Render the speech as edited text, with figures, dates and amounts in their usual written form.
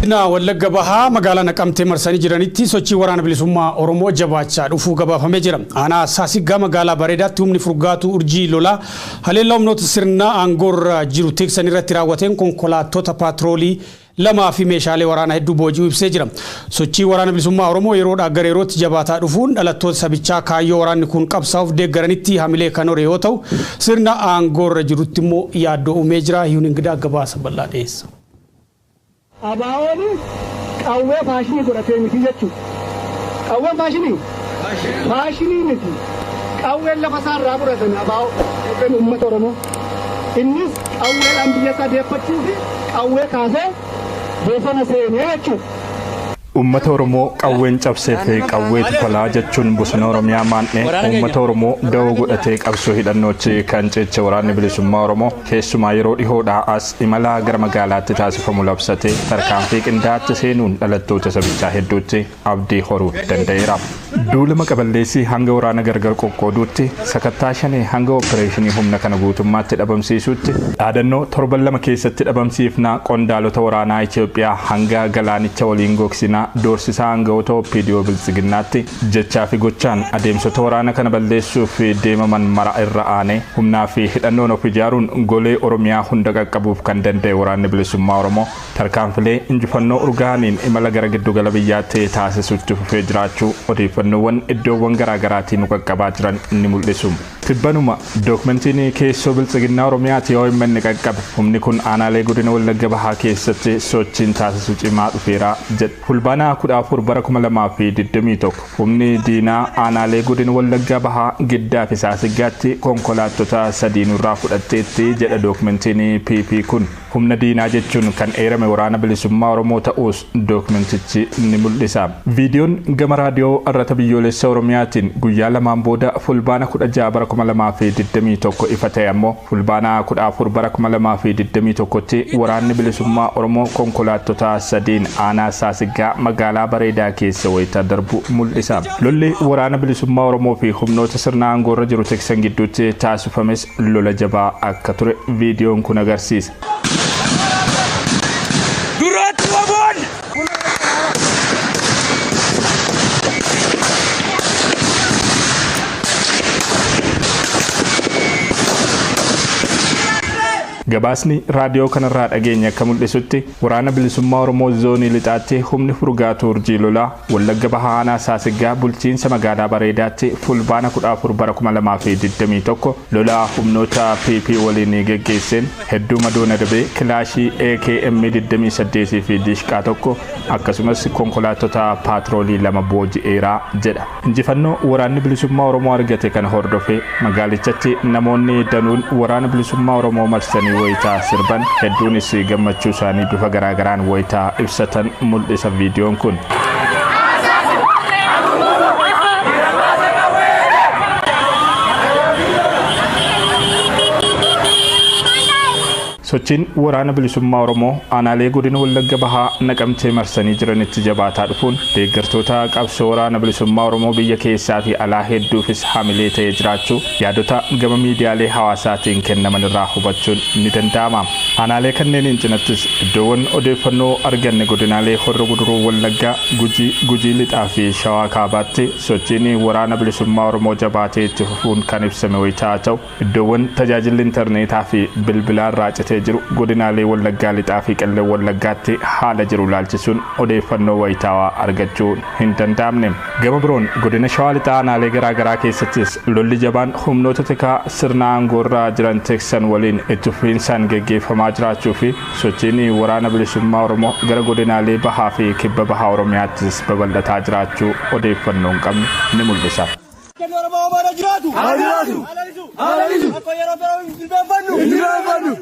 Godina Wallagga Bahaa magaalaa Naqamtee marsanii jiranitti sochii waraana bilisummaa Oromoo jabaachaa dhufuu gabaafamee jira. Aanaa Saasiggaa magaalaa Bareedaatti humni furgaatuu urjii lolaa haleellaa humnoota sirna aangoorra jiru tiksan irratti raawwateen konkolaattota paatroolii lamaa fi meeshaalee waraanaa hedduu booji'uu ibsee jira. Sochii waraana bilisummaa Oromoo yeroodhaa gara yerootti jabaataa dhufuun dhalattoota sabichaa kaayyoo waraanni kun qabsaa'uuf deeggaranitti hamilee kan hore yoo ta'u, sirna aangoorra jirutti immoo yaaddoo uumee jira. Yuun Ingidaa gabaasa bal'aa dhiyeessa. ABO'n qawwee faashinii godhatee miti jechuudha. Qawween faashinii? Faashinii miti. Qawween lafa isaarraa fudhatan ABO yookiin uummata Oromoo. Innis qawweedhaan biyya isaa deeffachuu fi qawwee kaasee bosona seenee jechuudha. Uummata Oromoo qawween cabsee fi qawweetu falaa jechuun bosona Oromiyaa maandhee uummata Oromoo da'oo godhatee qabsoo hidhannootti kan ceeche waraanni bilisummaa Oromoo keessumaa yeroo dhihoodhaa as imala gara magaalaatti taasifamu labsatee tarkaanfii qindaa'aatti seenuun dhalattoota sabichaa hedduutti abdii horuu danda'eera. Duula maqaballeessii hanga waraana gargar qoqqooduutti, sakattaa shanee hanga opereeshinii humna kana guutummaatti dhabamsiisuutti, dhaadannoo torban 2 keessatti dhabamsiifnaa qondaalota waraanaa Itoophiyaa hanga galaanicha waliin gogsinaa doorsisaa aangawoota OPDO Biltsiginnaatti jechaa fi gochaan adeemsota waraana kana balleessuuf deemaman mara irra aanee humnaa fi hidhannoon of ijaaruun golee Oromiyaa hunda qaqqabuuf kan danda'e waraanni bilisummaa Oromoo tarkaanfilee injifannoo urgaa'aniin imala gara giddugala biyyaatti taasisutti fufee jiraachuu odeeffannoowwan iddoowwan garaagaraatii nu qaqqabaa jiran ni mul'isu. Tibbanuma dookumentiin keessoo Biltsiginnaa Oromiyaati OMN qaqqabe humni kun aanaalee godina Wallagga Bahaa keessatti sochiin taasisu cimaa dhufeera jedha. Fulbaana 14 bara 2021 humni diinaa aanaalee godina Wallagga Bahaa Giddaa fi Saasiggaatti konkolaattota sadii nurraa fudhatteetti jedha dookumentiin PP kun. Humna diinaa jechuun kan eerame waraana bilisummaa Oromoo ta'uus dookumentichi ni mul'isa. Viidiyoon gama raadiyoo Arrata Biyyoolessa Oromiyaatiin guyyaa lamaan booda Fulbaana 16 bara 2021 ifa ta'e ammoo Fulbaana 14 bara 2021tti waraanni bilisummaa Oromoo konkolaattota sadiin aanaa Saasiggaa magaalaa Bareedaa keessa wayita darbu mul'isa. Lolli waraana bilisummaa Oromoo fi humnoota sirna aangoorra jiru tiksan gidduutti taasifames lola jabaa akka ture viidiyoon kun agarsiisa. Duratti waboon! Gabaasni raadiyoo kanarraa dhageenye akka mul'isutti waraana bilisummaa Oromoo zoonii lixaatti humni furgaatuu urjii lolaa Wallagga Bahaa aanaa Saasiggaa bulchiinsa magaalaa Bareedaatti Fulbaana 14 bara 2021 lola humnoota PP waliin geggeesseen hedduu madoon adabee kilaashii AKM 28 fi diishqaa tokko akkasumas konkolaattota paatroolii lama booji'eera jedha. Injifannoo waraanni bilisummaa Oromoo argate kana hordofee magaalichatti namoonni danuun waraana bilisummaa Oromoo marsanii wayitaa sirban hedduunis gammachuu isaanii bifa garaagaraan wayitaa ibsatan mul'isa viidiyoon kun. Sochiin waraana bilisummaa Oromoo aanaalee godina Wallagga Bahaa Naqamtee marsanii jiranitti jabaataa dhufuun deeggartoota qabsoo waraana bilisummaa Oromoo biyya keessaa fi alaa hedduufis hamilee ta'ee jiraachuu yaadota gama miidiyaalee hawaasaatiin kennaman irraa hubachuun ni danda'ama. Aanaalee kanneeniin cinattis iddoowwan odeeffannoo arganne godinaalee Horro Guduruu Wallaggaa, Gujii, Gujii Lixaa fi Shawaa Kaabaatti sochiin waraana bilisummaa Oromoo jabaatee itti fufuun kan ibsame wayitaa ta'u, Iddoowwan tajaajilli intarneetaa fi bilbilaa irraa citee jiru godinaalee Wallaggaa Lixaa fi Qellem Wallaggaatti haala jiru ilaalchisuun odeeffannoo wayitaawaa argachuun hin danda'amne. Gama biroon godina Shawaa Lixaa aanaalee garaa garaa keessattis lolli jabaan humnoota tikaa sirna aangoorra jiran tiksan waliin itti fufiinsaan geggeeffamaa jiraachuu fi sochiin waraana bilisummaa Oromoo gara godinaalee Bahaa fi Kibba Baha Oromiyaattis babal'ataa jiraachuu odeeffannoon qabnu ni mul'isa. Oromoo bara jiraatu. Haa jiraatu. Haa lalisu. Akka yeroo biroo hin jilbeenfannu. Hin jilbeenfannu.